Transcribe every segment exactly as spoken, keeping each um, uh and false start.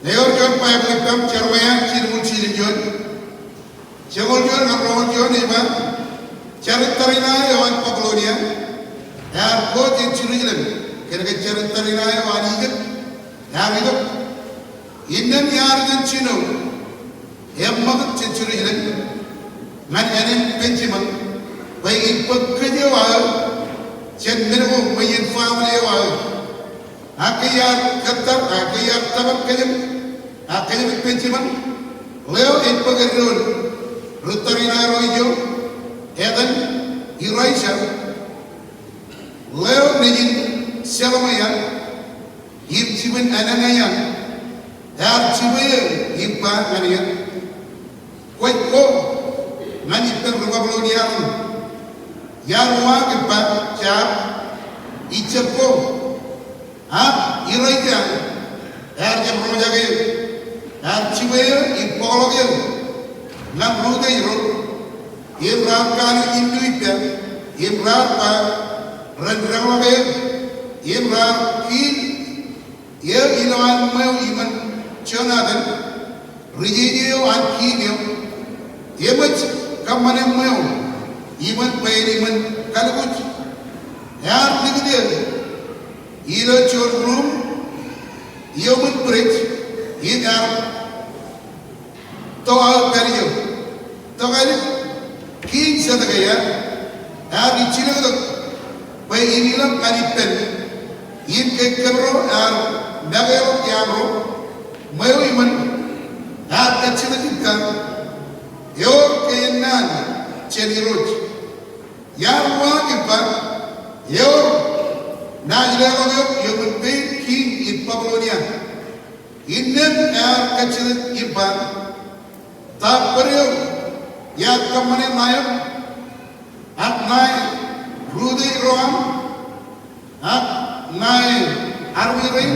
Ewōr juon Baibōḷ ippaṃ, Jeremaia jilñoul jiljino juon, joñoul juon ñan roñoul juon ej ba, jar ri tariṇae eo an Babulonia ear ko jān Jerusalem, kōnke jar ri tariṇae eo an Ijipt ear itok. Innām iar itok jān jino eṃṃakūt jān Jerusalem ñan ānen Benjamin, bwe in bōk kōj eo aō jān men ko ṃweien family eo aō. Ak ke iar kōttar, ak ke iar tōpar kōjām, ak kōjām Benjamin, ḷeo ej bōk eddoin ri tariṇae ro ijo, etan Elijah, ḷeo nejin Jeremaia, im jikin Hananiah, ear jipañ eō im ba ñan eō, kwōj ko ñan ippān ri Babulonia eo. Iar uwaak im ba, jab, ij jab ko. Ak Elijah ear jab roñjake eō, ear jipañ eō im bōkḷọk eō ñan rūtōj ro, im raar kanooj innu ippa, im raar ba, ren deḷọñ eō, im raar kiil eō ilowaan ṃweo iṃōn Jonathan, ri jeje eo an kiiñ eo, eṃōj kōṃṃane ṃweo iṃōn bwe en iṃōn kalbuuj. Ear likūt eō ilo juon ruuṃ iuṃwin bwidej, im ear to aō pād ijo. Tokālik Kiiñ Sedekia ear jilkintok bwe in ilọk ñan ippān, im ke kōmro ear makeḷọk iaam ro ṃweo iṃōn, ear kajjitōk im ba, ewōr ke ennaan jān Irooj? Iar uwaak im ba, ewōr naaj leḷọk eok iuṃwin pein kiiñ in Babulonia. Innām ear kajjitōk im ba, ta bōd eo iar kōṃṃane ṇae eo, ak ṇae rūtōj ro aṃ, ak ṇae armej rein,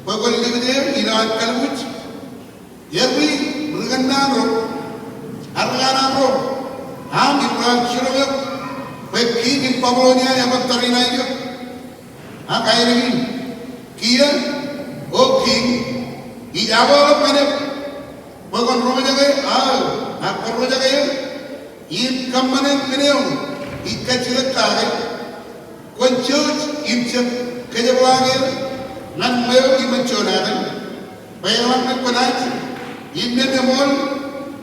bwe kwōn likūt eō ilowaan kalbuuj? Ewi ri kōnnaan ro, ak ri kōnnaan ro aṃ im raar jiroñ eok bwe kiiñ in Babulonia eban tariṇae ijo? Ak aelōñ in, kiiō, O kiiñ, ij aolep ñan eok bwe kwōn roñjake aō, ak kwōn roñjake eō, im kōṃṃane men eo ij kajjitōk kake. Kwōn jouj im jab kōjepḷaak eō ñan ṃweo iṃōn Jonathan, bwe eḷaññe kwōnaaj innām eṃool,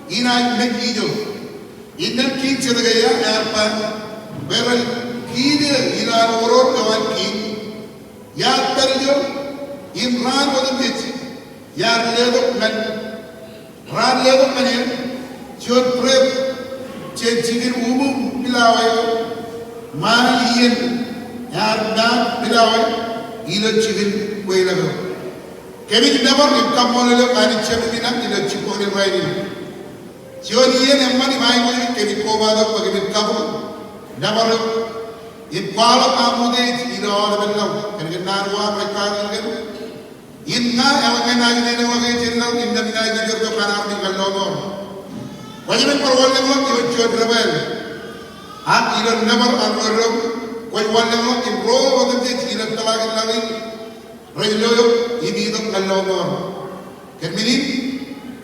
inaaj mej ijo. Innām Kiiñ Sedekia ear ba bwe ren kiil eō ilowaan oror eo an kiiñ. Iar pād ijo im raan otemjej iar letok ñan, raar letok ñan eō juon bread jān jikin uṃuuṃ pilawa eo, ṃaan iien ear maat pilawa ilo jikin kweilọk eo. Kōmij nōbar im kaṃṃoolol eok Anij Jemem in aṃ ilo jibboñin rainin. Juon iien eṃṃan im aiboojoj kōmij kobatok bwe kōmij kabuñ nōbar eok im kwaḷọk aṃ utiej ilo aolepen laḷ kōn kōnnaan ko aṃ rej katakin kōm. Im ña eḷaññe naaj leḷọk eō jān laḷ innām inaaj ippān tok an armej ñan lọmọọr. Kwō jemān bar wanlōñḷọk ioon juon debwāāl, ak ilo nōbar an ro eddoṃ kwōj wanlōñḷọk im ro otemjej ilo tōḷakin laḷ in rej lo eok im itok ñan lọmọọr. Kōn men in,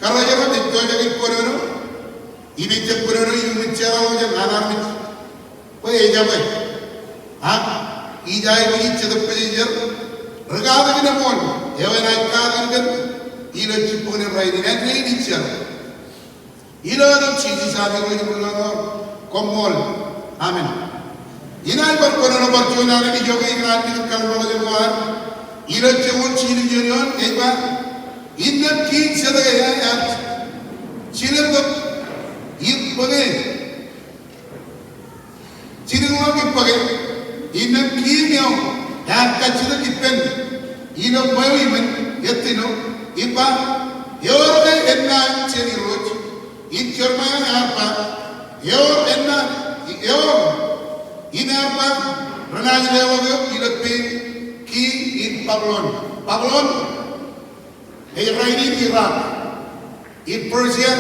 kōrā eo ej pojak in kōnono, im ejjab kōnono iuṃwin jeḷāḷọkjeṇ an armej bwe ejabwe. Ak ij aiboojoj Jetōb Kwōjarjar, ri katakin eṃool eo enaaj katakin kōm ilo jibboñin rainin. Āindein ij jar. Ilo etan Jisōs am Irooj im Rilọmọọr, koṃṃool. Amen. Inaaj bar kōnono bar juon alen ijoke ikōṇaan likūt kōḷmānḷọkjeṇ ko ad. Ilo joñoul jiljilimjuon eoon ej ba, innām Kiiñ Sedekia ear jilkintok im bōke, jilkinḷọk im bōke, innām kiiñ eo ear kajjitōk ippān ilo ṃweo iṃōn ettino im ba, ewōr ke ennaan jān Irooj? Im Jeremaia ear ba, ewōr ennaan, ewōr. Im ear ba, renaaj leḷọk eok ilo pein kiiñ in Babylon. Babylon ej rainin Iraq im Persia,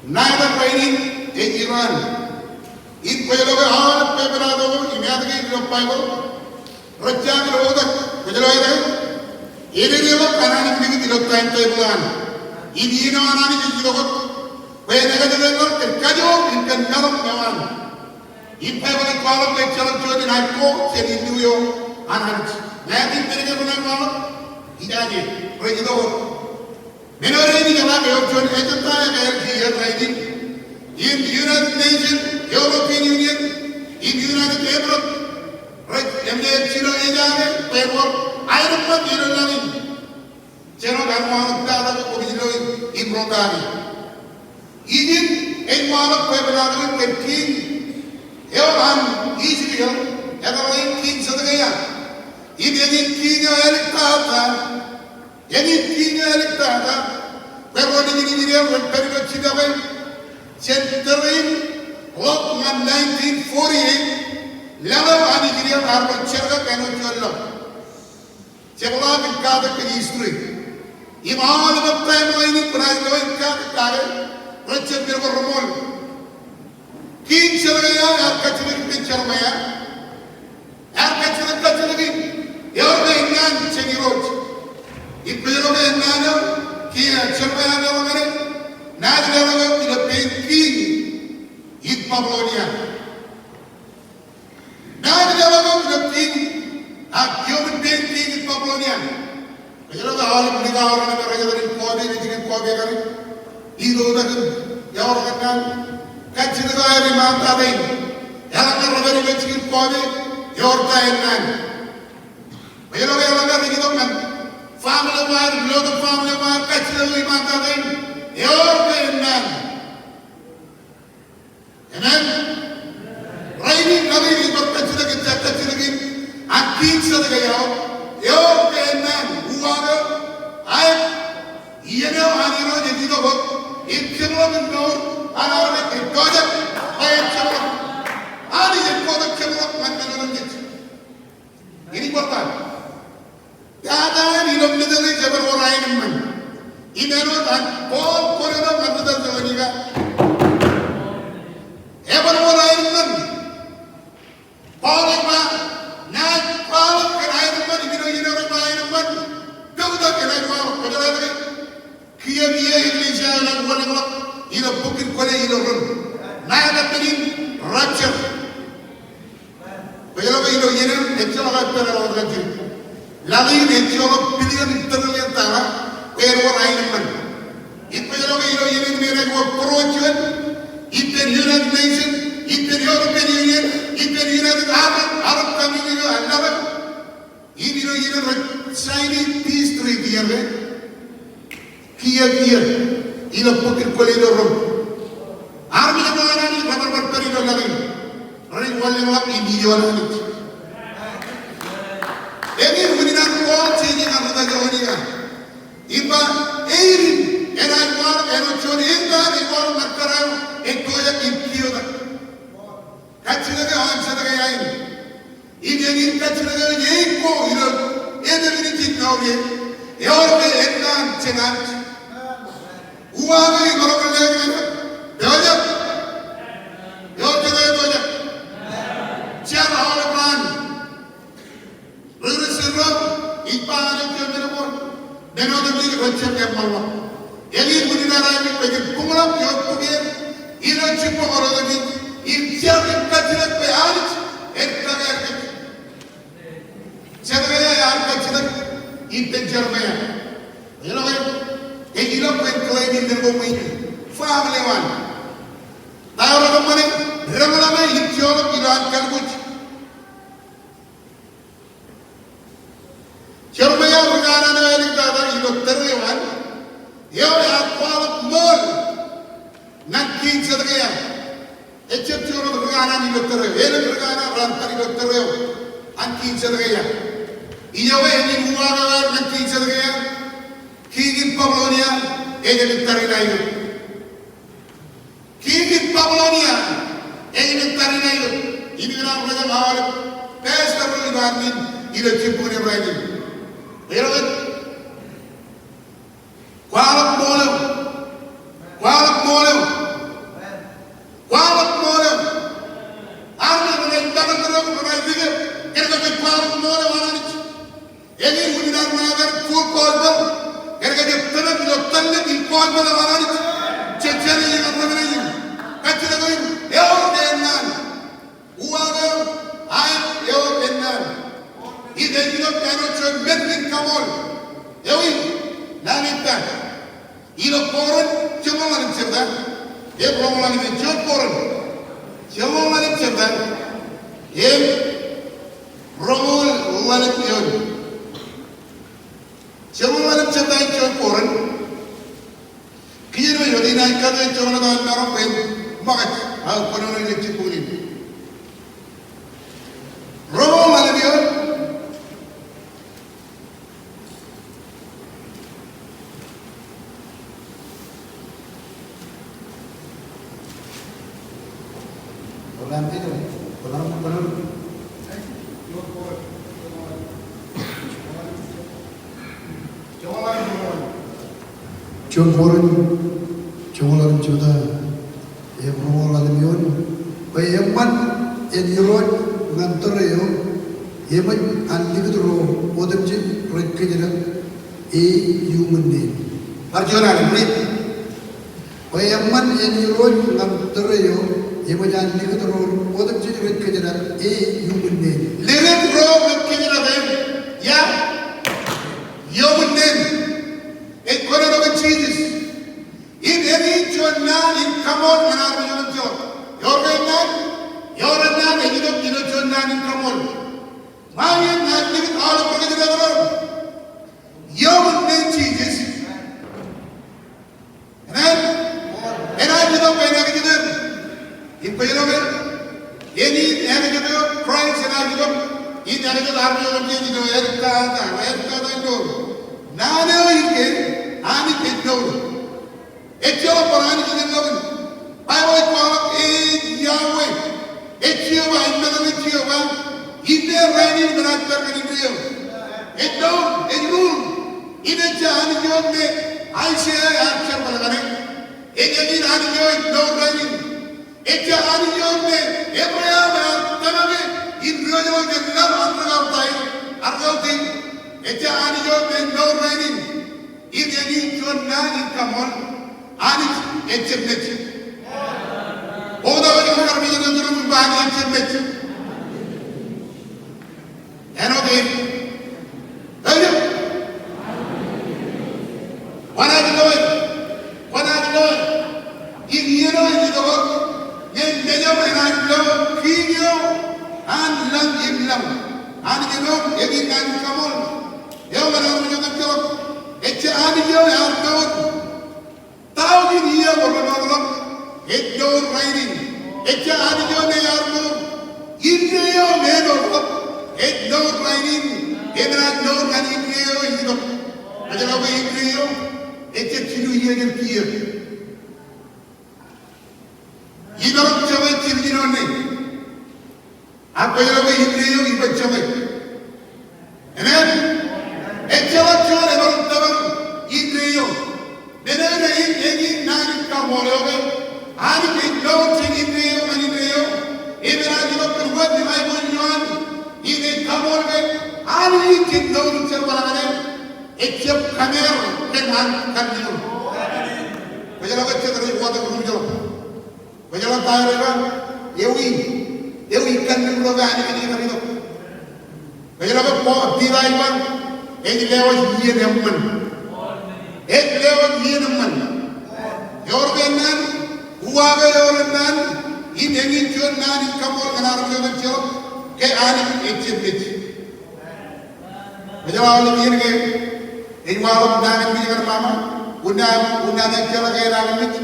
ṇa etan rainin ej Iran. Im kwōj loe aolep pepeḷaato ko im ātike ilo Baibōḷ, rej jañin oktak, kwōj loe, Ededeḷọk an Anij likūt ilo timetable eo an. Im iien eo an Anij ej itok wōt bwe en ekōjkan ḷọk kōn kajoor im kōn maroñ eo an. Im Baibōḷ ej kwaḷọk bwe ejjeḷọk juon in aikuj jān illu eo an Anij. Ña ij pād ijin ren aikuj, ijaje, rej itok wōt. Men eo rej itok wōt eo juon ejenta eo ej itok wōt in United Nation, European Union, im United Emirates, rej, eṃṃan jino ejaje bwe en wōr aenōṃṃan ilo laḷ in. Jino kar waḷọk tata ko kobijin ilo in, im roñjake. Ijin ej waḷọk bwe eban aikuj kōn king eo an Israel, ekōḷḷe in King Zedekiah. Im eñin king eo āliktata, eñin king eo āliktata, bwe ro nejin Israel ren pād ilo jitōke jān tōre in ḷọk ñan nineteen forty-eight, laḷ eo an Israel ear bar jerkak āinwōt juon laḷ. Jepḷaak in katak kōn history. Im aolep timeline in kwōnaaj lo in katak kake, rej jab men ko reṃool. King Zedekiah ear kajjitōk ippān Jeremiah. Ear kajjitōk, kajjitōk in, ewōr ke ennaan jān Irooj. Im kwōjeḷā ke ennaan eo, kiiō Jeremiah ear leḷọk ñan e, naaj leḷọk eok ilo pein king in Babylonia. Naaj leḷọk eok ilo king, ak iuṃwin pein king in Babylonia. Kwōjeḷā ke aolep likao raṇ rej pād ilo jikin kọọte kaṇ, itoitak im ewōr kōnnaan. Kajjitōk eo aer iṃaantata in, eḷaññe rej pād ilo jikin kọọte, ewōr ta ennaan. Kwōjeḷā ke eḷaññe rej itok ñan family eo aer, ilo family eo aer, kajjitōk eo iṃaantata in, ewōr ta ennaan. Amen. Rainin laḷ in ij bar kajjitōk, ij kajjitōk in an King Zedekiah, ewōr ke ennaan, uwaak eo, aet, iien eo an Irooj ej itok wōt, ej jepḷọk im mour an armej ej pojak bwe en jepḷọk. Anij ej pojak jepḷọk ñan men otemjej. Eñin bar ta. Tata in ilo Middle East eban wōr aenōṃṃan. Im āinwōt an Paul kwōn ḷọk ñan ri Tessalonika. Eban wōr aenōṃṃan. Paul ej ba, ña ij kwaḷọk kōn aenōṃṃan, im ilo iien eo rej ba aenōṃṃan, poktak enaaj waḷọk, kwōjeḷā ke Kiiō kiiō eklejia eo enaaj wanlōñḷọk ilo bok in kwōle ilo rom. Ṇa ej kōttan in rapture. Kwōjeḷā ke ilo iien in ejjeḷọk aō pād ḷọk ilo jidik. Laḷ in ejjeḷọk billion im trillion tata bwe en wōr aenōṃṃan. Im kwōjeḷā ke ilo iien in enaaj wōr bōro juon ippān United Nation, ippān European Union, ippān United Arab, Arab Community eo an laḷ in. Im ilo iien in rej sign in peace treaty eo ke kiiō kiiō ilo bok in kwōle ilo rom. Armej ro an Anij rej bar pād ilo laḷ in. Rej wanlōñḷọk im iioon Anij. Eñin unin an Paul jeje ñan ri Tessalonika. Im ba, ein in enaaj waḷọk āinwōt juon ennaan ej waḷọk ñan kōrā eo ej pojak im kiiō tok. Kajjitōk eo an Zedekiah in. Im eñin kajjitōk eo ej ko ilo ātōk in ej mour ie. Ewōr ke ennaan jān Anij. Uwaak eo imaroñ in leḷọk ñan eok. Pojak. Ewōr jet eo epojak. Jar aolep raan. Ri Kūrjin ro, ij ba ñan eok juon men ko, men otemjej rej jab eṃṃanḷọk. Eñin unin an Anij bwe jen buñḷọk ioon bukwier ilo jibboñ ro otemjej, im jar im kajjitōk bwe Anij en kōkāāl kōj. Jeremiah ear kajjitōk ippān Jeremiah. Ilo ke, ej ilọk bwe en claim men ko ṃwiin, family eo an. Ta eo rekōṃṃane, deḷọñḷọk e im joḷọk ilo an kalbuuj. Jeremiah ri kanaan eo āliktata ilo tōre eo an, eo ear kwaḷọk ṃool ñan King Zedekiah. Ejjab juon wōt ri kanaan ilo tōre eo, elōñ ri kanaan raar pād ilo tōre eo an King Zedekiah. Ijoke eñin uwaak eo aer ñan King Zedekiah, kiiñ in Babylonia ej emej tariṇae eo. Kiiñ in Babylonia ej emej tariṇae eo. Im ikōṇaan rej aolep pastor ro ilo an in ilo jibboñ in rainin. Eo ej kwaḷọk ṃool eo. Kwaḷọk ṃool eo. Kwaḷọk ṃool eo. Armej renaaj ṃakūtkūt eok, renaaj likūt eok, kōn ke kwōj kwaḷọk ṃool eo an Anij. Ej Ej wūnin ad ṃōñā kar full gospel. Kōnke jej tōmak ilo tōl in gospel eo an Anij. Jej jeḷā ej kar revelation. Kajjitōk eo in, ewōr ke ennaan. Uwaak eo, aet, ewōr ennaan. Im ej itok āinwōt juon men in kaṃool. Ewi, naan ippa. Ilo Korint, joñoul ḷalem jebta. Im roñoul ḷalem eoon, juon Korint. Joñoul ḷalem jebta. Im roñoul ḷalem eoon. Joñoul ḷalem jebta in juon Korint. Kiiō eo ej wōt inaaj kate joñan aō maroñ bwe en ṃōkaj aō kōnono ilo jibboñ in. Roñoul ḷalem eoon. Juon Korint, joñoul ḷalem jebta, im roñoul ḷalem eoon. Bwe eṃṃan en irooj ñan tōre eo, eṃōj an likūt ro otemjej rej kōjdat e iuṃwin neen. Bar juon alen, read. Bwe eṃṃan en irooj ñan tōre eo, eṃōj an likūt ro otemjej rej kōjdat e iuṃwin neen. Likūt ro rej kōjdat e, ia, iuṃwin neen. Ej kōnono kōn Jisōs. Im eñin juon naan in kaṃool ñan armej otemjej. Ewōr ke ennaan, ewōr ennaan ej itok ilo juon naan in kaṃool. Ṃae iien ña ij likūt aolep ri kōjdat ro iuṃwin neen Jisōs. Amen. Enaaj itok bwe en ekjete. Im kwōj lo ke? Eñin ekjete eo Kraist enaaj itok. Im ekjete armej otemjej ilo āliktata, āliktata in mour. Naan eo ij ke, Anij ej mour. Ejjeḷọk bar Anij ej mour. Baibōḷ ej kwaḷọk e ej Yahweh. Ej Jeova, ej meḷeḷe Jeova. Inne, rainin im enaaj pād ñan indeeo. Ej mour, ej rule. Im ejja Anij eo me Aiseia ear jerbal kaṇe. Ej eñin Anij eo ej mour rainin. Ejja Anij eo me Ebream ear tōmak e im diwōjḷọk jān laḷ an ri kautiej, an ri kautiej. Ejja Anij eo me ej mour rainin. Im eñin juon naan in kaṃool, Anij ejjab mej. Oktak eo ej kar armej ro rej itok im ba Anij ejjab mej. Āinwōt e. Āinwōt. Kwōnaaj lo e. Kwōnaaj lo e. Im iien eo ej itok wōt, ñe mejaṃ enaaj lo kiiñ eo an lañ im lañ. Anij eo eñin naan in kaṃool. Eo ñan armej otemjej. Ejja Anij eo ear mour. Taujin iiō ko remootḷọk, ej mour rainin. Ejja Anij eo me ear mour indeeo me emootḷọk, ej mour rainin. Im enaaj mour ñan indeeo ej itok. Kwōjeḷā ke indeeo ejjab jilu iiō jān kiiō. Imaroñ joñe jilu jinoin ṇe. Ak kwōjeḷā ke indeeo iban joñe. Amen. Ejjeḷọk juon emaroñ tōmak indeeo. Men eo ej eñin naan in kaṃool eo ke. Anij ej mour jān indeeo ñan indeeo. Im enaaj itok kōn wōt ilo aiboojoj eo an. Im ej kaṃool ke Anij ej mour im jerbal kaṇe. Ejjab kōmeer kōn an kanniō. Kwōjeḷā ke jet rej wōt ro ijjeḷọk. Kwōjeḷā ta eo ej ba, ewi, ewi kanniō ro ke Anij ej kar itok. Kwōjeḷā ke Piter ej ba, ej lewōj iien eṃṃan. Ej lewōj iien eṃṃan. Ewōr ke naan, uwaak eo ewōr naan, im eñin juon naan in kaṃool ñan armej otemjej, ke Anij ejjab mej. Kwōjeḷā aolep iien ke ej waḷọk nañinmej ñan ṃaṃa, unnaaj, unnaaj jeḷā ke enañinmej.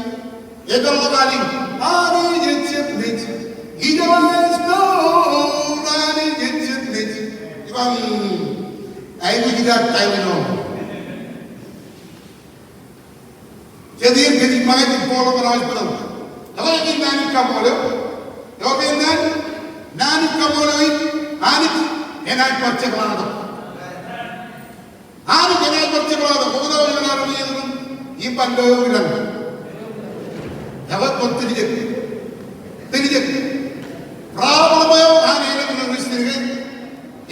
Epeḷḷọk aliñ, Anij ejjab mej. Ijo ej mour, Anij ejjab mej. Iban, aikuj idaak taimi ṇe. Jet iien kōj ṃōñā ej bōkḷọk ṇe ej bōkḷọk. Ekwe eñin naan in kaṃool eo. Ewōr ke naan, naan in kaṃool eo ej, Anij enaaj bar jepḷaaktok. Anij enaaj bar jepḷaaktok. Oktak eo ej kar armej ro im ban lo eok ilañ. Ekwe kwōn tiljek. Tiljek. Problem eo an ālikin Kristian ke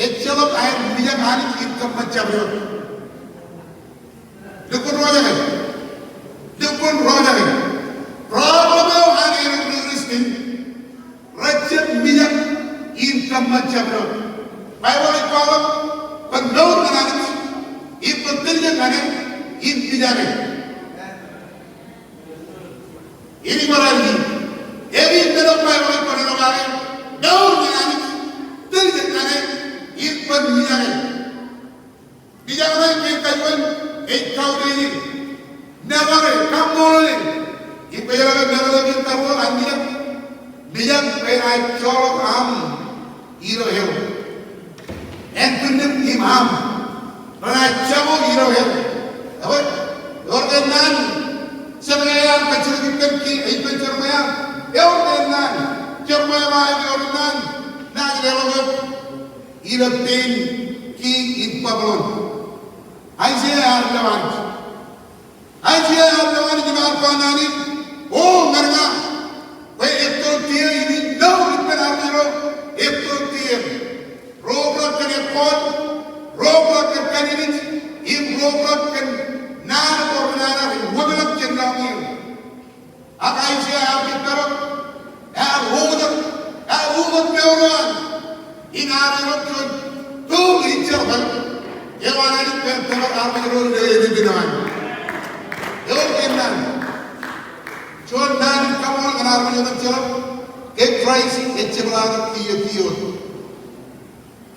ejjeḷọk aer mijak Anij in kōṃṃan jabdewōt. Lukkuun roñjake. Lukkuun roñjake. Problem eo an elōñ ri Kristian, rejjab mijak in kōṃṃan jabdewōt. Baibōḷ ej kwaḷọk bwe mour ñan Anij im bwe tiljek ñan e in mijake. Immorality. Eñin men eo Baibōḷ ej kōnono kake, mour ñan Anij, tiljek ñan e, im bwe mijake. Mijak ṇe kein kajuon ej kautiej, nōbar e, kaṃṃoolol e. Im kwōjeḷā ke meḷeḷe kein karuo an mijak? Mijak renaaj joḷọk aṃ ilo hell. Ānbwinnūṃ im aṃ renaaj jako ilo hell. Ewōr, ewōr ke naan, Jeremaia ear kajjitōk ippān kiiñ, ippān Jeremaia. Ewōr ke naan, Jeremaia ej ba ewōr naan naaj leḷọk eok ilo pein kiiñ in Babilon. Aiseia ear lo Anij. Aiseia ear lo Anij im ear ba naan in, O ñan ña, bwe etto tier in ij mour ippān armej ro etto tier. Ro obrak kōn ekkooj, ro obrak kōn kanijnij, im ro obrak kōn naan ko renaaj wōtlọk jān lọñiier. Ak Aiseia ear jab pād, ear ukōt, ear ukōt mour eo an, im ear itok juon tool in jerbal eo an Anij bwe en tōpar armej ro ilo epepen eo an. Ewōr ke naan. Juon naan in kaṃṃoolol ñan armej otemjeḷọk ke Kraist ej jepḷaaktok kiiō kiiō.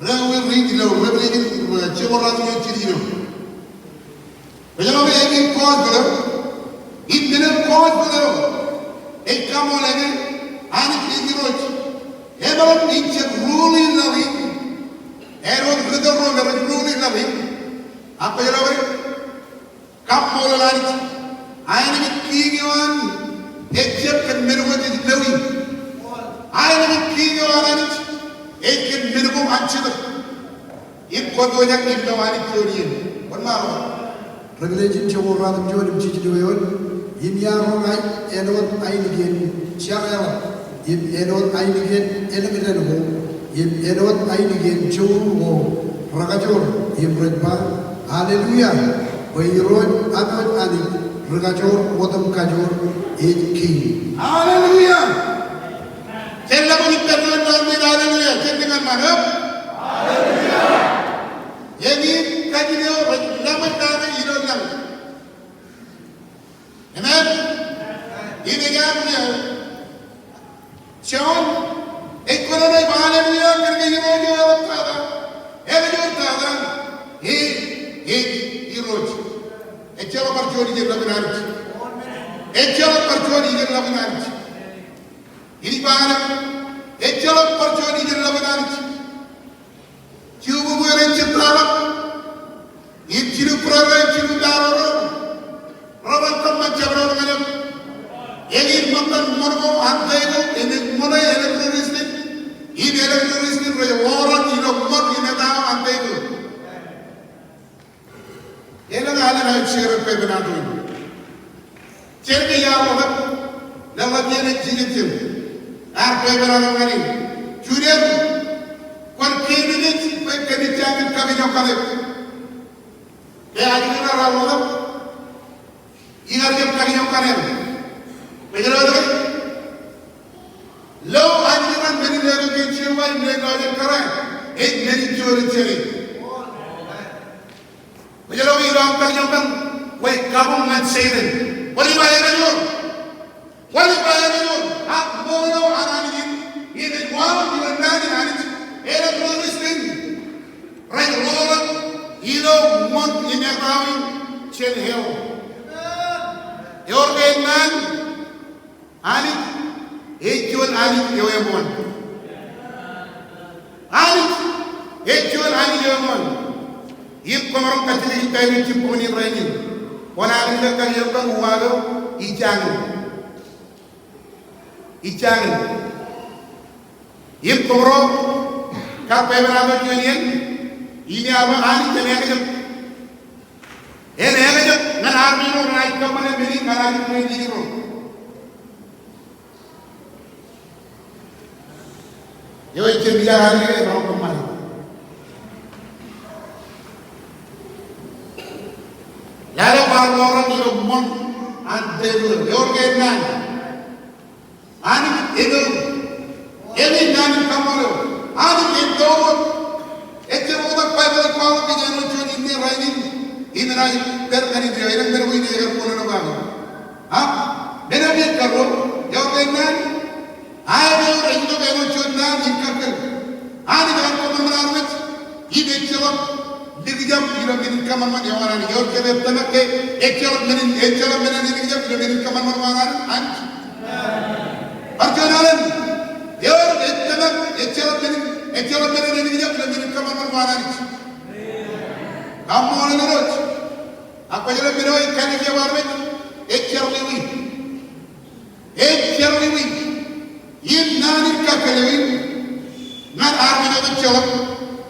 Rej riit ilo Revelation, uh, jebōd ratimjuon jiljino. Kwōjeḷā ke eñin gospel eo, im men eo gospel eo ej kaṃṃoolol ñe Anij ej Irooj. Emeḷeḷe in jab rule in laḷ in. Āinwōt ri tōl ro me rej rule in laḷ in. Ak kwōjeḷā ke Kaṃṃoolol Anij. Aenōṃṃan kiiñ eo an ejjab kōn men ko jej loi. Aenōṃṃan kiiñ eo an Anij ej kōn men ko an Jetōb. Im kwōpojak in lo Anij juon iien. Wōnṃaanḷọk. Revelation jebōd ratimjuon im jiljino eoon. Im iar roñ āinwōt ainikien jar eḷap. Im āinwōt ainikien elōñ dān ko, im āinwōt ainikien jour ko, rekajoor, im rej ba, Alleluia, bwe Irooj, Anij, Anij, rikajoor otemkajoor ej Kiiñ. Alleluia. Jen lewōj ippān doon ilo aṃ, alleluia. Jen lewōj ippān doon. Alleluia. Eñin kajin eo rej lewōj kake ilo laḷ. Amen. Im ej alleluia. Jon ej kōnono im alleluia kōn ke Irooj eo eḷaptata, ekajoor tata, ej, ej Irooj. Ejjeḷọk bar juon ijeḷā ḷapḷọk Anij. Ejjeḷọk bar juon ijeḷā ḷapḷọk Anij. Ij ba ñan eok, ejjeḷọk bar juon ijeḷā ḷapḷọk Anij. Jibukwi ro rej jab tōmak, im jilubbrā ro, jilubbrā ro, reban kōṃṃan jabdewōt ñan eok. Eñin ṃōttan ṃōn ko an Teiko, eñin ṃōṇe elōñ ri Kristian, im elōñ ri Kristian rej ḷorak ilo ṃōn im etao an Teiko. Elōñ alen aō share pepe ṇa doon. Jen ke iar ḷotak, leḷọk iien ej jijet ijin. Ear pepe ṇa doon ñan in. Juon, kwōn keememej bwe kwōnaaj jañin kakijoñ kake. Ke ajri ṇe raar ḷotak, ikar jab kakijoñ kake. Kwōj lo, lo ajri ṇe, men in letok kōn Jeova im men in lọjet kōrā ej men in juon jet. Kwōj lo, ilo aṃ kakijoñ kake, kwōj kabuñ ñan Setan. Kwōj ba ekajoor. Kwōj ba ekajoor. Ak ṃool eo an Anij in, in ej waḷọk ilo naan in Anij. Elōñ ri Kristian rej ḷorak ilo ṃōn im etao in jān hell. Eor ke naan? Anij ej juon Anij eo eṃṃan. Anij ej juon Anij eo eṃṃan. Im koṃ roñ kajjitōk ijin ilo jibboñ in rainin. Kwōnaaj kar kakijoñ kake uwaak eo, ij jañin. Ij jañin. Im koṃro kar pepe ṇa tok juon iien, im iar ba Anij en ekjab. En ekjab ñan armej ro renaaj kōṃṃane men in ñan ajri ro. Eo ej jab iar Anij eo eḷap kōṃṃane. Ewōr ke naan. Anij ej mour. Eñin naan in kaṃṃoolol. Anij ej mour. Ejjab oktak Baibōḷ ej kwaḷọk kōj āinwōt juon inne rainin im enaaj pād ñan indeeo, elōñ men ko indeeo ekar kōnono kake. Ha? Men eo ej karuo, ewōr ke naan. Aet, ewōr, ej itok āinwōt juon naan in kakkōl. Anij ear kōṃanṃan armej im ejjeḷọk likjab ilo men in kōṃanṃan eo an Anij. Ewōr ke ejjeḷọk men in, ejjeḷọk men in likjab ilo men in kōṃanṃan eo an Anij. Bar juon alen, ewōr ejjeḷọk, ejjeḷọk men in, ejjeḷọk men in likjab ilo men in kōṃanṃan eo an Anij. Kaṃṃoolol Irooj. Ak kwōjeḷā men eo ej kallimjek armej, ej jerọwiwi. Ej jerọwiwi. Im naan in kakkōl eo in ñan armej eo ejjeḷọk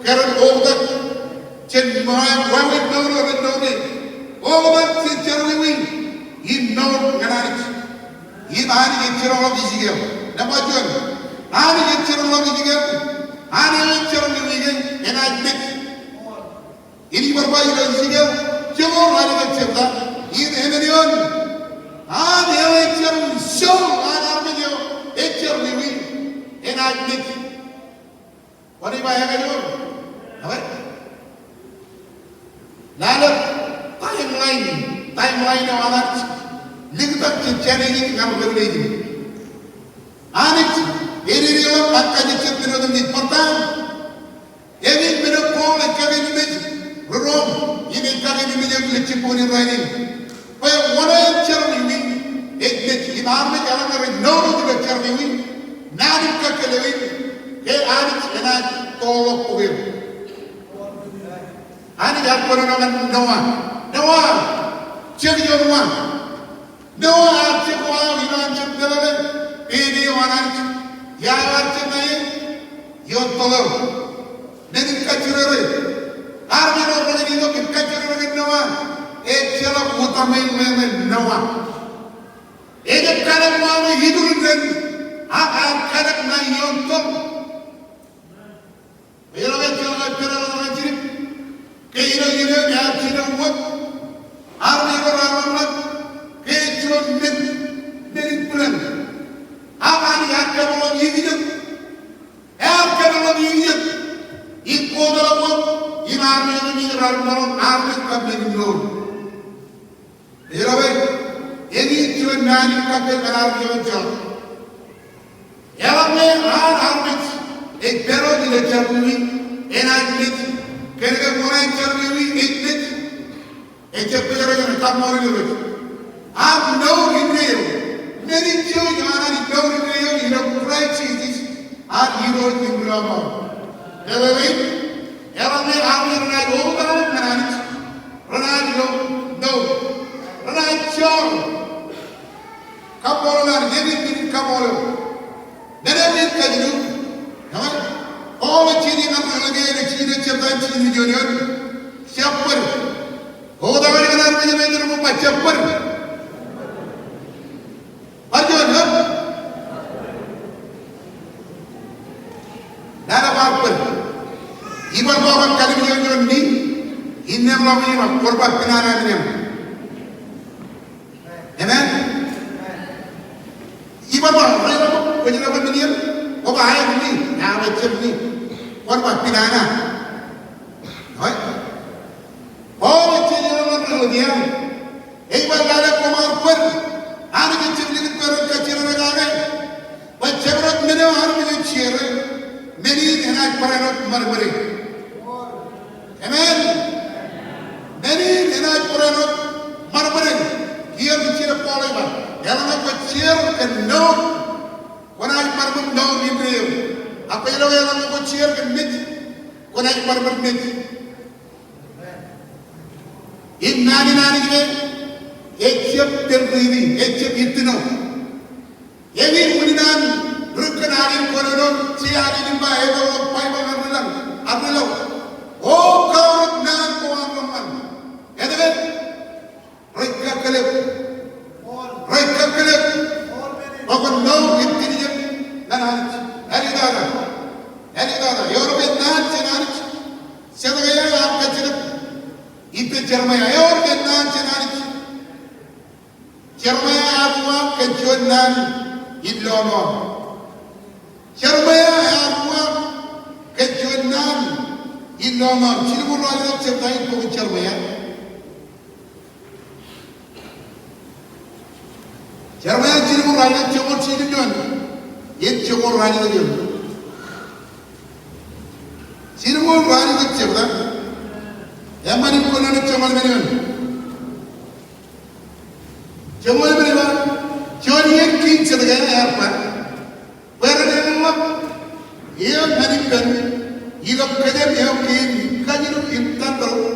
kōrā oktak jān ṃōñā wāween mour eo rej mour e. Oktak jān jerọwiwi im mour ñan Anij. Im Anij ej jiroñḷọk Isikeel. Nōṃba juon. Anij ej jiroñḷọk Isikeel. Anij ej jerọwiwi ke enaaj mej. Im ij bar ba ilo Isikeel, joñoul ralitōk jebta, im emān eoon an eo ej jerọwiwi, soul an armej eo ej jerọwiwi, enaaj mej. Kwōnaaj ba ekajoor. Okay. Lale timeline, timeline eo an Anij liktak jān Jenesis ñan Revelation. Anij ededeḷọk ak kajejjet men otemjej bar ta. Eñin men eo Paul ej kakeememej ri-Rom, im ej kakeememej eok ilo jibboñōn in rainin. Bwe wōn eo ej jerọwiwi ej mej, im armej eḷaññe rej mour ilo jerọwiwi, naan in kakkōl eo in, ke Anij enaaj toḷọk bok eṇ. Anij ear kōnono ñan Noah. Noah, jek juon wa. Noah ear jek wa eo, ilo an jab meḷeḷe peiṃ eo an Anij. Ia eo ear jek ñan e? Ioon toḷ eo. Men in kajjirere. Armej ro renaaj itok im kajjirere ñan Noah. Ejjeḷọk utaṃwe in ḷeeṇ Noah. Ejab kalōk wa eo iturin ren. Ak ear kalōk ñan ioon toḷ. Ejjeḷọk, ejjeḷọk ej pād eḷap ñan jilip. Ke ilo iien eo ear jino wōt. Armej ro raar ḷōmṇak ke ej juon men, men in plan. Ak Anij ear kōpeḷḷọk ikijjien. Ear kōpeḷḷọk ikijjien. Im kojeḷā wōt. Im armej ro raar ḷōmṇak, armej kab men in mour. Ej ba, eñin juon naan in kakkōl ñan armej eo ejjeḷọk. Eḷaññe an armej ej pād wōt ilo jerọwiwi, enaaj mej. Kōnke kwōnaaj jerọwiwi, ej mej. Ejjab bōjrak eṇ, kaṃṃoolol Irooj. Ak mour indeeo, men in jouj eo an Anij, mour indeeo ilo Kraist Jisōs, ak Irooj im Rilọmọọr. Hallelujah. Eḷaññe armej renaaj oktak ñan Anij, renaaj ilo mour. Renaaj joor. Kaṃṃoolol Anij, eñin men in kaṃṃoolol. Men eo ej kajjitōk. Eṃṃan. Paul ej jeje ñan ri-Grik ilo Jijet jebta jiljino juon eoon. Jab bōd. Oktak ñan armej eo ej ṃōk ba jab bōd. Bar juon, hep. Lale bar bōd. Ibar ba kwōn kallimjek juon ni, innām ḷọk iba, kwōn ba pinana men eṇ. Amen. Ibar ba, rej ba, kwōj ba men eṇ, kwō ba aet ni, ear jab ni, kwōn ba pinana. Right? Paul ej jeje ñan ri-Grik eo. Ej ba lale koṃ ar bōd, Anij ejjab likūt bwe ren kajjirere kake. Bwe jabdewōt men eo armej ej jere, men in enaaj barāinwōt ṃadṃōde. Amen. Men in enaaj barāinwōt ṃadṃōde. Kiiō ej jino Paul ej ba, eḷaññe kwōj jer kōn mour, kwōnaaj ṃadṃōd mour indeeo. Ak kwōj lo eḷaññe kwōj jer kōn mej, kwōnaaj ṃadṃōd mej. Im naan in Anij ke ejjab pād riiti, ejjab ittino. Eñin unin an ri-kōn Anij kōnono, jeañ in ba, etal ḷọk Baibōḷ ñan ri-lañ, ak ri-lañ. O kaorōk naan ko an ḷōṃṃan. Etke? Rej kakkōl eok. Rej kakkōl eok. Bwe kwōn mour im tiljek ñan Anij. Āliktata. Āliktata. Ewōr ke naan jān Anij. Jet ke ear kajjitōk ippān Jeremaia. Ewōr ke naan jān Anij. Jeremaia ear uwaak kōn juon naan in lọmọọr. Jeremaia ear uwaak kōn juon naan in lọmọọr. Jilñuul ralitōk jebta in bok in Jeremaia. Jeremaia jilñuul ralitōk, joñoul jilu juon. Im joñoul ralitōk juon. Jilñuul ralitōk jebta. Eṃṃan im kōnono joñoul emān juon. Joñoul emān juon. Juon iien Kiiñ Sedekaia ear ba, bwe ren eḷap eo ñan ippān ilo kōjām eo kein kajjitōk im tōtōrok,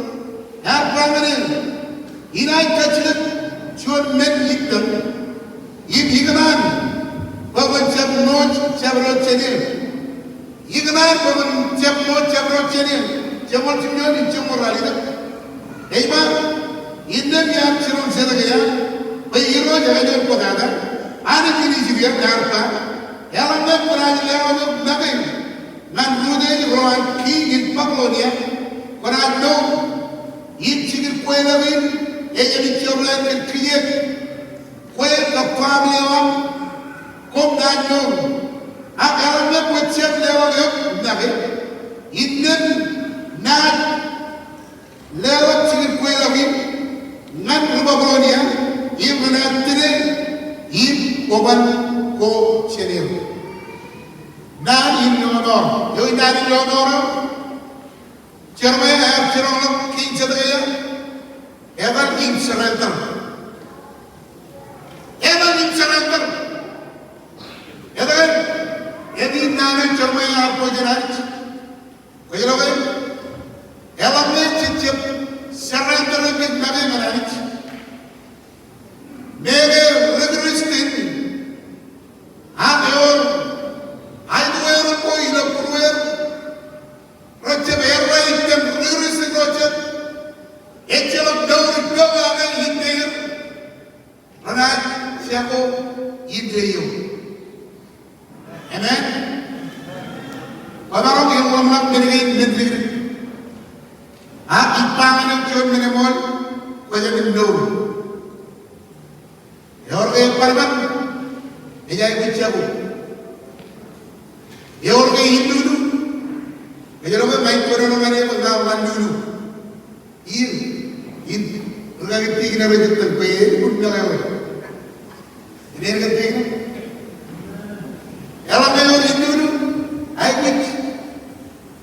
ear ba ñan eō, inaaj kajjitōk juon men ippān, im ikōṇaan bwe kwōn jab ṃooj jabdewōt jān eō. Ikōṇaan bwe kwōn jab ṃooj jabdewōt jān eō. Joñoul jimjuon im joñoul ralitōk. Ej ba, innām iar jiroñ Sedekaia bwe Irooj ekajoor kwōtata, Anij in Israel ear ba, eḷaññe kwōnaaj leḷọk eok make ñan ri-utiej ro an kiiñ in Babilonia, kwōnaaj mour, im jikin kweilọk in ej āinwōt jorrāān kōn kijeek. Kwe kab family eo aṃ, koṃ naaj mour. Ak eḷaññe kwōj jab leḷọk eok make, innām naaj leḷọk jikin kweilọk in ñan ri-Babilonia, im renaaj tōl eō im oban ko jān eō. Naan in lọmọọr. Eo naan in lọmọọr eo Jeremaia ear jiroñḷọk Kiiñ Sedekaia, etal im surrender. Etal im surrender. Etke? Eñin naan eo Jeremaia ear bōk jān Anij. Kwōj lo ke? Eḷaññe jej jab surrender eok make ñan Anij, make ri-Kristian, ak ewōr aikuj ro ko ilo būrueir, rej jab errā ippān ri-Kristian ro jet, ejjeḷọk mour ippaṃ ak ippāer, renaaj jako indeeo. Amen. Kwōmaroñ in ḷōmṇak men kein men dikdik. Ak ij ba ñan eok juon men eṃool, kwōj aikuj mour. Ewōr ke eban ban, ej aikuj jako. Ewōr ke illulu, ej lo ke ij kōnono ñan eok ña wanlulu. Im, im, ri-kaki tikōn rej itōn bwe elukkuun meḷeḷe. Im ri-kaki tikōn. Eḷaññe ewōr illulu, aikuj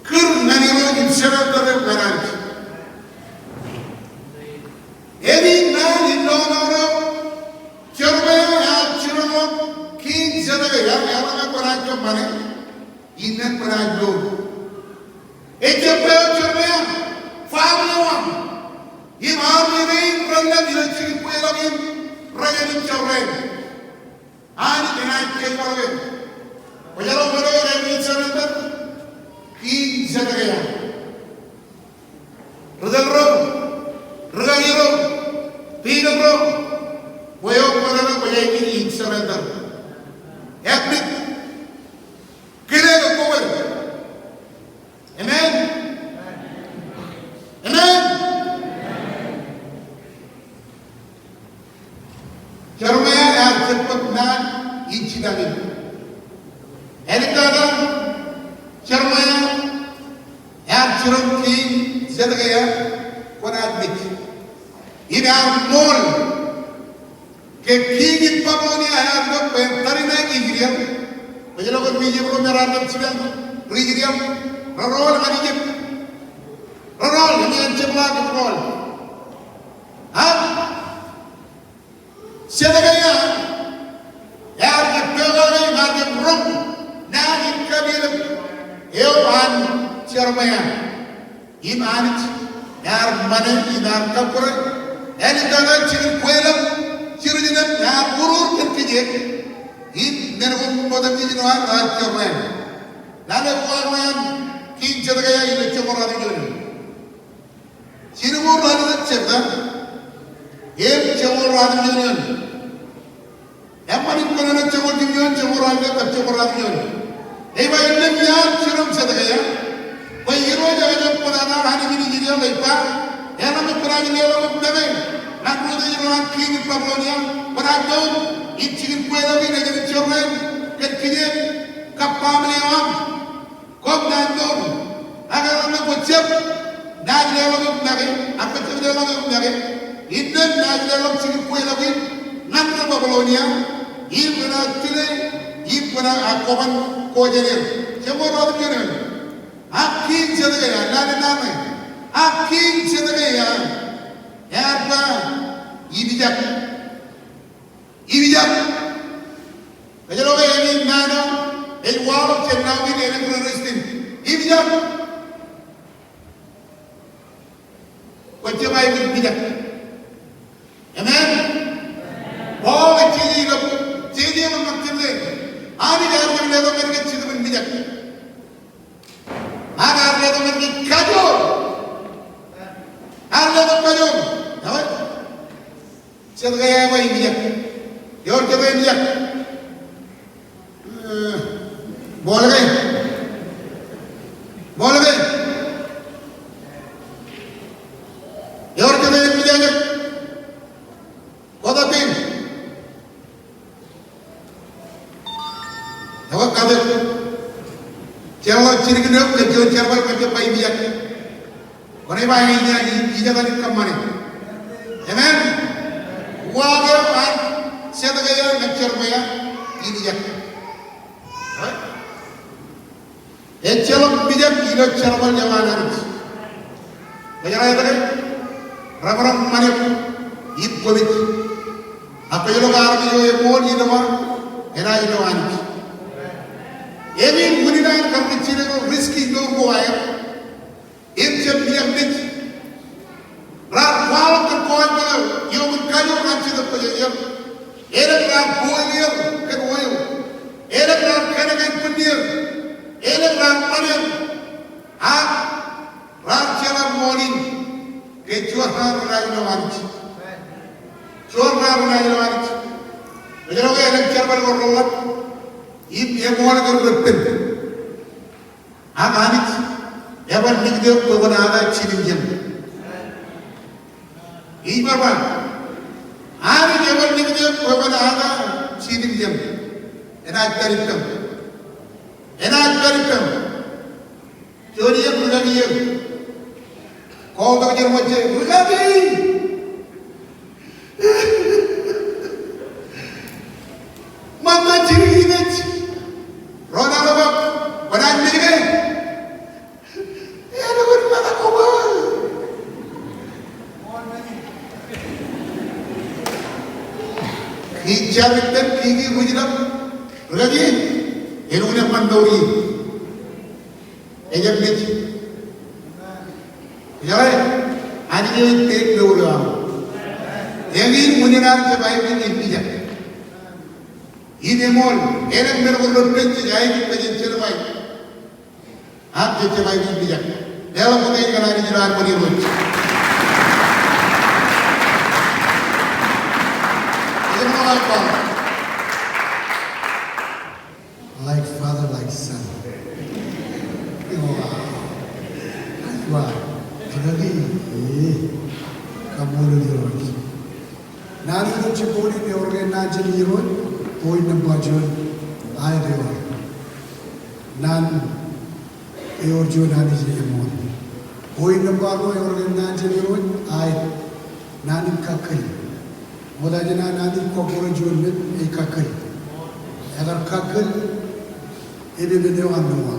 kūr ñan Irooj im surrender eok ñan Anij. Eñin naan in lọmọọr eo Jeremaia ear jiroñḷọk Kiiñ Sedekaia, eḷaññe kwōnaaj kōṃṃane, innām kwōnaaj mour. Ejjab pā eo Jeremaia, family eo aṃ, im armej rein reḷap ilo jikin kweilọk in, rej āinwōt jorrāān. Anij enaaj kōjparok eok. Kwōjeḷā bwe eo enaaj surrender? Kiiñ Sedekaia. Ri-tōl ro, ri-kaki ro, tikōn ro, bwe eo kwō tata kwōj aikuj in surrender. Admit. Kile ke kwō wōr. Amen. Amen. Jeremaia ear jab bōk naan in jitakin. Āliktata, Jeremaia ear jiroñ Kiiñ Sedekaia, kwōn admit. Im ear ṃool ke kiiñ in Babilonia ear itok bwe en tariṇae Israel. Kwōj lo ke ri-Ijip ro me raar jab jipañ ri-Israel, rerool ñan Ijip. Rerool, im en jab ḷak rerool. Ak Sedekaia ear jab pokake im ear jab roñ naan in kapilōk eo an Jeremaia. Im Anij ear ṃane im ear kōbōro. Āliktata jikin kweilọk, jiljilimjuon ear urur kōn kijeek. Im men ko ṃokta ijin eo an ear jorrāān. Lale uwaak eo an Kiiñ Sedekaia ilo joñoul ruatimjuon. Jilñuul ruatimjuon jebta. Im joñoul ruatimjuon. Eṃṃan im kōnono joñoul jimjuon, joñoul ruatimjuon, joñoul ruatimjuon. Ej ba, innām iar jiroñ Sedekaia bwe Irooj ekajoor kwōtata, Anij in Israel ej ba, eḷaññe kwōnaaj leḷọk eok make Ñan rūtto ej ro an kiiñ in Babilonia, kwōnaaj mour im jikin kweilọk in ej jen jorrāān kōn kijeek kab baaṃle eo aṃ. Koṃ naaj mour. Ak eḷaññe kwō jab, naaj leḷọk eok make, ak kwō jab leḷọk eok make, innām naaj leḷọk jikin kweilọk in ñan ri Babilonia, im renaaj tile, im kwōnaaj, ak kwōban ko jān er. Jab wōr wōt ippān eṇ. Ak Kiiñ Sedekia, naan in naan ṇe. Ak Kiiñ Sedekia ear ba, ipjak. Ipjak. Kōjro ke eñin naan eo ej waḷọk jān naan in elōñ ri Kūrjin. Ipjak. Kwō jab aikuj pijak. Amen. Paul ej jeje ilo, jeje ilo ṃōk jete. Anij ear jab letok ñan kōj Jetōb in mijak. Ak ear letok ñan kōj kajoor. Ear letok kajoor. Ewōr. Sedekia ej ba imijak. Ewōr jete imijak. Eh, ṃool ke? Ṃool ke? Ewōr jete imijak. Kwōj tōpar. Ewōr kate. Jeḷā jidik ṇe eo, kōj juon jerbal, kōj jab ba imijak. Kwōnaaj ba, ij, ij, ij, ij jab kōṃṃane. Amen. Uwaak eo an Sedekia ñan Jeremaia, ipjak. Ejjeḷọk mijak ilo jerbal eo an Anij. Kwōjeḷā etke? Remaroñ ṃan eok im kwōmej. Ak kwōjeḷā ke armej eo eṃool ilo ṃan, enaaj ilo Anij. Eñin unin an kar ri jilel ro risk in mour ko aer. Im jab mijak mej. Raar waḷọk kōn kōaṃṃan eo, ioon kajoor an Jetōb Kwōjarjar. Elōñ raar boil er kōn oil. Elōñ raar kanōk ānbwinnier. Elōñ raar ṃan er. Ak raar jeḷā ṃool in ke juon raar renaaj ilo Anij. Juon raar renaaj ilo Anij. Ejjeḷọk ke elōñ jerbal ko reḷap. Im eṃool kōn reppen. Ak Anij ebar likūt eok bwe kwōn ata jilimjān. Ij ba ba. Anij ebar likūt eok bwe kwōn ata jilimjān. Enaaj pād ippaṃ. Enaaj pād ippaṃ. Juon iiō rūkaki iiō. Kotak jān ṃōjjān, rūkaki. Ṃōttan jidik imej. Ro naaj ba, kwōnaaj mej ke? Eḷap an ṃōttan kotak. Kiiō jab ippān, kiiō ruj ḷọk. Rūkaki, elukkuun eṃṃan mour in. Ejab mej. Ejjeḷọk, Anij eo ej peid mour eo aṃ. Eñin unin an jab aikuj ipjak. Im eṃool, elōñ men ko reppen jej aikuj bwe jen jerbal. Ak jej jab aikuj ipjak. Leḷọk bōtaab kōn Anij ilo ad ṃōn Irooj. Ejjeḷọk. Like father, like son. Wow. Wow. Really? Eh. Kaṃṃoolol Irooj. Naan eo ej point, ewōr ke naan jān Irooj, point nōṃba juon, aet ewōr. Naan eo ewōr juon Anij eṃṃan. Point nōṃba ruo, ewōr ke naan jān Irooj, aet. Naan in kakkōl. Ṃokta jān an Anij kọkkure juon men, ej kakkōl. Ekar kakkōl epepen eo an Noa.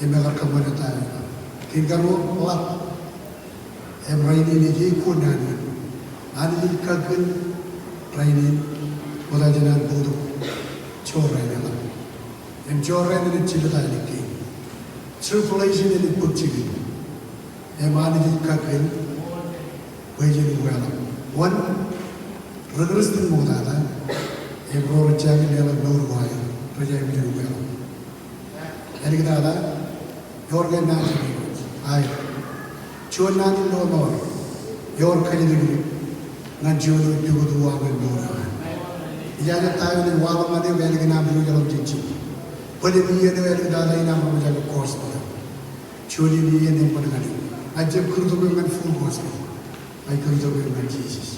Im ekar kōṃṃane ta eo. Kein karuo, ḷap. Im rainin ej eok naan in. Anij ej kakkōl rainin, ṃokta jān an bōktok jorrāān eḷap. Im jorrāān enaaj jepta ālikin. Tribulation enaaj bōk jikin. Im Anij ej kakkōl bwe jen uweḷọk. Wōn, ri Kūrjin ṃoktata, im ro rej jañin leḷọk mour ko aer, rej aikuj in uweḷọk. Āliktata, ewōr ke naan jān Irooj, aet. Juon naan in lọmọọr, ewōr kōjatdikdik ñan juon eo ej pukot uwaak ñan mour eo an. Ijaje ta eo enaaj waḷọk ñan eok ālikin aṃ irooj ḷọk jān jibboñ. Bōlen iien eo āliktata in aṃ roñjake gospel. Juon iien eṃṃan ñan eok. Ak jab kūrtok eok ñan full gospel. Ij kōn tok ñan Jisōs.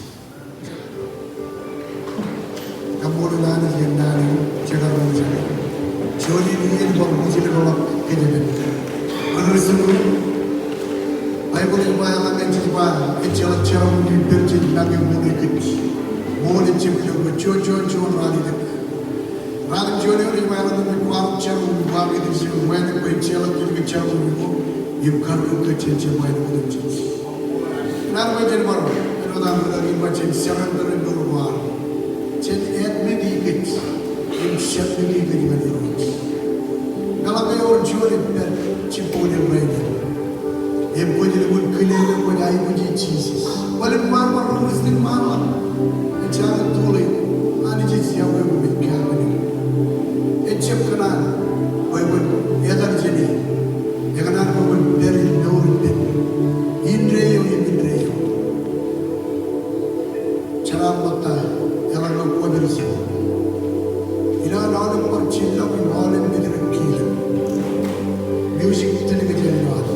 Kaṃṃoolol Anij kōn naan in, jekar ṃōjṇọ. Juon in iien bar wūjlepḷọk kōjepel. Ri-Kūrjin, Baibōḷ ej ba eḷaññe jej ba ejjeḷọk jerawiwi ippān jej make ṃool kōj, ṃool ejjab ilo kōj, juon, juon, juon ralitōk. Ralitōk juon eo ej ba eḷaññe kwōj kwaḷọk jerawiwi ko, ak ejjab wānōk bwe ejjeḷọk jidik jerawiwi ko im karōk kōj jān jemān otemjej. Kōnaan bwe jen maroñ, āinwōt aṃ ri-kaki, jen surrender mour ko ad. Jen admit e kōj im submit e kōj ñan Irooj. Eḷaññe ewōr juon ej pād jibboñōn rainin im kwōj lukkuun kile eok, kwōj aikuji Jisōs, bōlen ṃaan bar ri-Kūrjin ṃaan ḷọk, ejjañin tule, Anij ej iọkwe eok im ej kaabōn eok. Ejjab kōṇaan bwe kwōn etal jān e. Ekōṇaan bwe kwōn pād ilo mour ippān, indeeo im indeeo. Jeraaṃṃan ta eḷaññe kwōpād ijin. Ilo an aolep bar jillọk im aolep mejān kilen. Music, tōl kōj jān ilo an.